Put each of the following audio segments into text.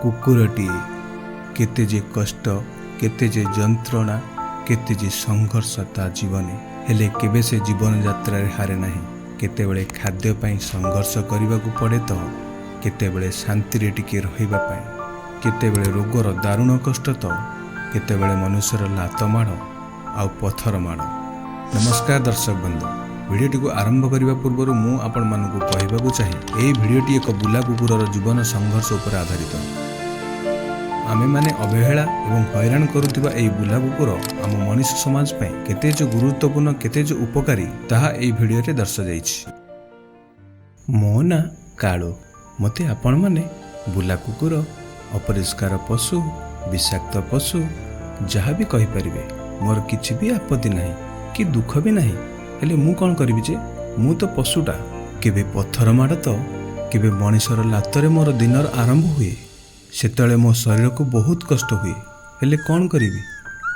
କୁକୁରଟିଏ। କେତେ ଯେ କଷ୍ଟ, କେତେ ଯେ ଯନ୍ତ୍ରଣା, କେତେ ଯେ ସଂଘର୍ଷ ତା ଜୀବନେ। ହେଲେ କେବେ ସେ ଜୀବନଯାତ୍ରାରେ ହାରେ ନାହିଁ। କେତେବେଳେ ଖାଦ୍ୟ ପାଇଁ ସଂଘର୍ଷ କରିବାକୁ ପଡ଼େ ତ କେତେବେଳେ ଶାନ୍ତିରେ ଟିକେ ରହିବା ପାଇଁ, କେତେବେଳେ ରୋଗର ଦାରୁଣ କଷ୍ଟ ତ କେତେବେଳେ ମନୁଷ୍ୟର ଲାତ ମାଡ଼ ଆଉ ପଥର ମାଡ଼। ନମସ୍କାର ଦର୍ଶକ ବନ୍ଧୁ, ଭିଡ଼ିଓଟିକୁ ଆରମ୍ଭ କରିବା ପୂର୍ବରୁ ମୁଁ ଆପଣମାନଙ୍କୁ କହିବାକୁ ଚାହେଁ, ଏହି ଭିଡ଼ିଓଟି ଏକ ବୁଲା କୁକୁରର ଜୀବନ ସଂଘର୍ଷ ଉପରେ ଆଧାରିତ। ଆମେମାନେ ଅବହେଳା ଏବଂ ହଇରାଣ କରୁଥିବା ଏହି ବୁଲା କୁକୁର ଆମ ମଣିଷ ସମାଜ ପାଇଁ କେତେ ଯେ ଗୁରୁତ୍ୱପୂର୍ଣ୍ଣ, କେତେ ଯେ ଉପକାରୀ, ତାହା ଏହି ଭିଡ଼ିଓରେ ଦର୍ଶାଯାଇଛି। ମୋ ନାଁ କାଳୁ। ମୋତେ ଆପଣମାନେ ବୁଲା କୁକୁର, ଅପରିଷ୍କାର ପଶୁ, ବିଷାକ୍ତ ପଶୁ ଯାହା ବି କହିପାରିବେ, ମୋର କିଛି ବି ଆପତ୍ତି ନାହିଁ କି ଦୁଃଖ ବି ନାହିଁ। ହେଲେ ମୁଁ କ'ଣ କରିବି ଯେ, ମୁଁ ତ ପଶୁଟା। କେବେ ପଥର ମାଡ଼ ତ କେବେ ମଣିଷର ଲାତରେ ମୋର ଦିନର ଆରମ୍ଭ ହୁଏ। ସେତେବେଳେ ମୋ ଶରୀରକୁ ବହୁତ କଷ୍ଟ ହୁଏ। ହେଲେ କ'ଣ କରିବି,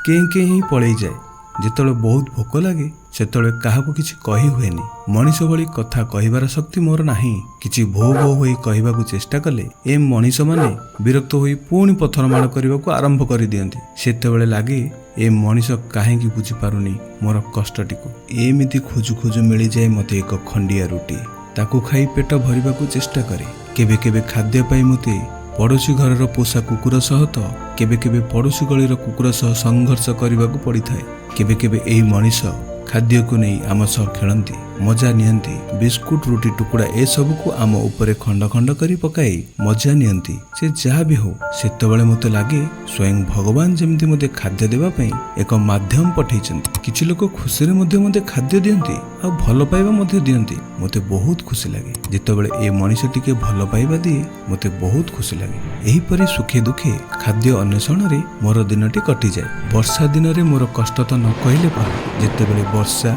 କେଁ କେଁ ହିଁ ପଳେଇଯାଏ। ଯେତେବେଳେ ବହୁତ ଭୋକ ଲାଗେ, ସେତେବେଳେ କାହାକୁ କିଛି କହି ହୁଏନି। ମଣିଷ ଭଳି କଥା କହିବାର ଶକ୍ତି ମୋର ନାହିଁ। କିଛି ଭୋ ଭୋ ହୋଇ କହିବାକୁ ଚେଷ୍ଟା କଲେ ଏ ମଣିଷମାନେ ବିରକ୍ତ ହୋଇ ପୁଣି ପଥର ମାଡ଼ କରିବାକୁ ଆରମ୍ଭ କରିଦିଅନ୍ତି। ସେତେବେଳେ ଲାଗେ, ଏ ମଣିଷ କାହିଁକି ବୁଝିପାରୁନି ମୋର କଷ୍ଟଟିକୁ। ଏମିତି ଖୋଜୁ ଖୋଜୁ ମିଳିଯାଏ ମୋତେ ଏକ ଖଣ୍ଡିଆ ରୁଟି। ତାକୁ ଖାଇ ପେଟ ଭରିବାକୁ ଚେଷ୍ଟା କରେ। କେବେ କେବେ ଖାଦ୍ୟ ପାଇଁ ମୋତେ ପଡ଼ୋଶୀ ଘରର ପୋଷା କୁକୁର ସହ ତ କେବେ କେବେ ପଡ଼ୋଶୀ ଗଳିର କୁକୁର ସହ ସଂଘର୍ଷ କରିବାକୁ ପଡ଼ିଥାଏ। କେବେ କେବେ ଏହି ମଣିଷ ଖାଦ୍ୟକୁ ନେଇ ଆମ ସହ ଖେଳନ୍ତି, ମଜା ନିଅନ୍ତି। ବିସ୍କୁଟ, ରୁଟି ଟୁକୁଡ଼ା ଏସବୁକୁ ଆମ ଉପରେ ଖଣ୍ଡ ଖଣ୍ଡ କରି ପକାଇ ମଜା ନିଅନ୍ତି। ସେ ଯାହା ବି ହଉ, ସେତେବେଳେ ମୋତେ ଲାଗେ ସ୍ୱୟଂ ଭଗବାନ ଯେମିତି ମୋତେ ଖାଦ୍ୟ ଦେବା ପାଇଁ ଏକ ମାଧ୍ୟମ ପଠେଇଛନ୍ତି। କିଛି ଲୋକ ଖୁସିରେ ମଧ୍ୟ ମୋତେ ଖାଦ୍ୟ ଦିଅନ୍ତି ଆଉ ଭଲ ପାଇବା ମଧ୍ୟ ଦିଅନ୍ତି। ମୋତେ ବହୁତ ଖୁସି ଲାଗେ ଯେତେବେଳେ ଏ ମଣିଷ ଟିକେ ଭଲ ପାଇବା ଦିଏ। ମୋତେ ବହୁତ ଖୁସି ଲାଗେ। ଏହିପରି ସୁଖେ ଦୁଃଖେ ଖାଦ୍ୟ ଅନ୍ୱେଷଣରେ ମୋର ଦିନଟି କଟିଯାଏ। ବର୍ଷା ଦିନରେ ମୋର କଷ୍ଟ ତ ନ କହିଲେ ଭଲ। ଯେତେବେଳେ ବର୍ଷା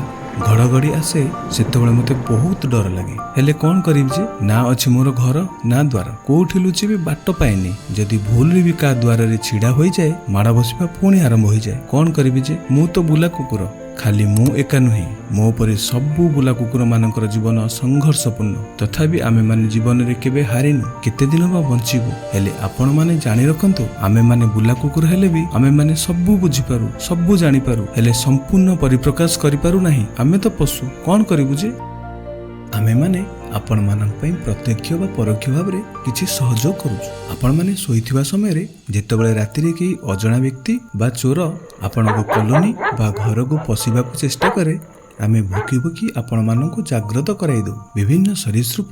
ଘଡ଼ଘଡ଼ି ଆସେ, ସେତେବେଳେ ମୋତେ ବହୁତ ଡର ଲାଗେ। ହେଲେ କ'ଣ କରିବି ଯେ, ନା ଅଛି ମୋର ଘର ନା ଦ୍ୱାର। କୋଉଠି ଲୁଚିବି ବାଟ ପାଏନି। ଯଦି ଭୁଲରେ ବି କାହା ଦ୍ୱାରରେ ଛିଡ଼ା ହୋଇଯାଏ, ମାଡ଼ ବସିବା ପୁଣି ଆରମ୍ଭ ହୋଇଯାଏ। କ'ଣ କରିବି ଯେ, ମୁଁ ତ ବୁଲା କୁକୁର। ଖାଲି ମୁଁ ଏକା ନୁହେଁ, ମୋ ପରି ସବୁ ବୁଲା କୁକୁରମାନଙ୍କର ଜୀବନ ସଂଘର୍ଷପୂର୍ଣ୍ଣ। ତଥାପି ଆମେମାନେ ଜୀବନରେ କେବେ ହାରିନୁ। କେତେ ଦିନ ବା ବଞ୍ଚିବୁ? ହେଲେ ଆପଣମାନେ ଜାଣି ରଖନ୍ତୁ, ଆମେମାନେ ବୁଲା କୁକୁର ହେଲେ ବି ଆମେମାନେ ସବୁ ବୁଝିପାରୁ, ସବୁ ଜାଣିପାରୁ। ହେଲେ ସମ୍ପୂର୍ଣ୍ଣ ପରିପ୍ରକାଶ କରିପାରୁ ନାହିଁ। ଆମେ ତ ପଶୁ, କ'ଣ କରିବୁ ଯେ? ଆମେମାନେ ଆପଣମାନଙ୍କ ପାଇଁ ପ୍ରତ୍ୟକ୍ଷ ବା ପରୋକ୍ଷ ଭାବରେ କିଛି ସହଯୋଗ କରୁଛୁ। ଆପଣମାନେ ଶୋଇଥିବା ସମୟରେ ଯେତେବେଳେ ରାତିରେ କେହି ଅଜଣା ବ୍ୟକ୍ତି ବା ଚୋର ଆପଣଙ୍କ କଲୋନୀ ବା ଘରକୁ ପଶିବାକୁ ଚେଷ୍ଟା କରେ, ଆମେ ଭୁକି ଭୁକି ଆପଣମାନଙ୍କୁ ଜାଗ୍ରତ କରାଇ ଦେଉ। ବିଭିନ୍ନ ସରୀସୃପ,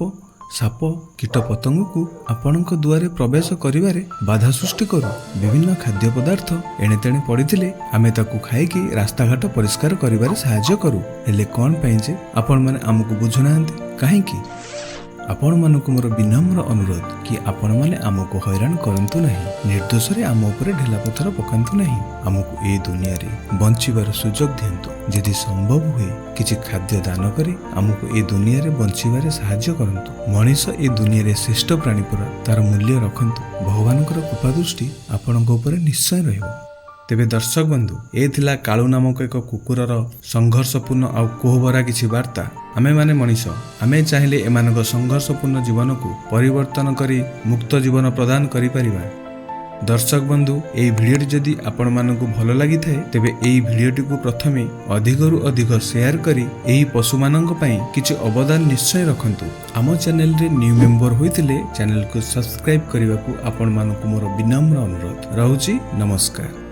ସାପ, କୀଟପତଙ୍ଗକୁ ଆପଣଙ୍କ ଦୁଆରେ ପ୍ରବେଶ କରିବାରେ ବାଧା ସୃଷ୍ଟି କରୁ। ବିଭିନ୍ନ ଖାଦ୍ୟ ପଦାର୍ଥ ଏଣେ ତେଣେ ପଡ଼ିଥିଲେ ଆମେ ତାକୁ ଖାଇକି ରାସ୍ତାଘାଟ ପରିଷ୍କାର କରିବାରେ ସାହାଯ୍ୟ କରୁ। ହେଲେ କ'ଣ ପାଇଁ ଯେ ଆପଣମାନେ ଆମକୁ ବୁଝୁନାହାନ୍ତି, କାହିଁକି? ଆପଣମାନଙ୍କୁ ମୋର ବିନମ୍ର ଅନୁରୋଧ କି ଆପଣମାନେ ଆମକୁ ହଇରାଣ କରନ୍ତୁ ନାହିଁ। ନିର୍ଦ୍ଦୋଷରେ ଆମ ଉପରେ ଢେଲା ପଥର ପକାନ୍ତୁ ନାହିଁ। ଆମକୁ ଏ ଦୁନିଆରେ ବଞ୍ଚିବାର ସୁଯୋଗ ଦିଅନ୍ତୁ। ଯଦି ସମ୍ଭବ ହୁଏ, କିଛି ଖାଦ୍ୟ ଦାନ କରି ଆମକୁ ଏ ଦୁନିଆରେ ବଞ୍ଚିବାରେ ସାହାଯ୍ୟ କରନ୍ତୁ। ମଣିଷ ଏ ଦୁନିଆରେ ଶ୍ରେଷ୍ଠ ପ୍ରାଣୀ ପରା, ତାର ମୂଲ୍ୟ ରଖନ୍ତୁ। ଭଗବାନଙ୍କର କୃପା ଦୃଷ୍ଟି ଆପଣଙ୍କ ଉପରେ ନିଶ୍ଚୟ ରହିବ। ତେବେ ଦର୍ଶକ ବନ୍ଧୁ, ଏ ଥିଲା କାଳୁ ନାମକ ଏକ କୁକୁରର ସଂଘର୍ଷପୂର୍ଣ୍ଣ ଆଉ କୋହଭରା କିଛି ବାର୍ତ୍ତା। ଆମେମାନେ ମଣିଷ, ଆମେ ଚାହିଁଲେ ଏମାନଙ୍କ ସଂଘର୍ଷପୂର୍ଣ୍ଣ ଜୀବନକୁ ପରିବର୍ତ୍ତନ କରି ମୁକ୍ତ ଜୀବନ ପ୍ରଦାନ କରିପାରିବା। ଦର୍ଶକ ବନ୍ଧୁ, ଏହି ଭିଡ଼ିଓଟି ଯଦି ଆପଣମାନଙ୍କୁ ଭଲ ଲାଗିଥାଏ, ତେବେ ଏହି ଭିଡ଼ିଓଟିକୁ ପ୍ରଥମେ ଅଧିକରୁ ଅଧିକ ସେୟାର କରି ଏହି ପଶୁମାନଙ୍କ ପାଇଁ କିଛି ଅବଦାନ ନିଶ୍ଚୟ ରଖନ୍ତୁ। ଆମ ଚ୍ୟାନେଲରେ ନ୍ୟୁ ମେମ୍ବର ହୋଇଥିଲେ ଚ୍ୟାନେଲକୁ ସବସ୍କ୍ରାଇବ୍ କରିବାକୁ ଆପଣମାନଙ୍କୁ ମୋର ବିନମ୍ର ଅନୁରୋଧ ରହୁଛି। ନମସ୍କାର।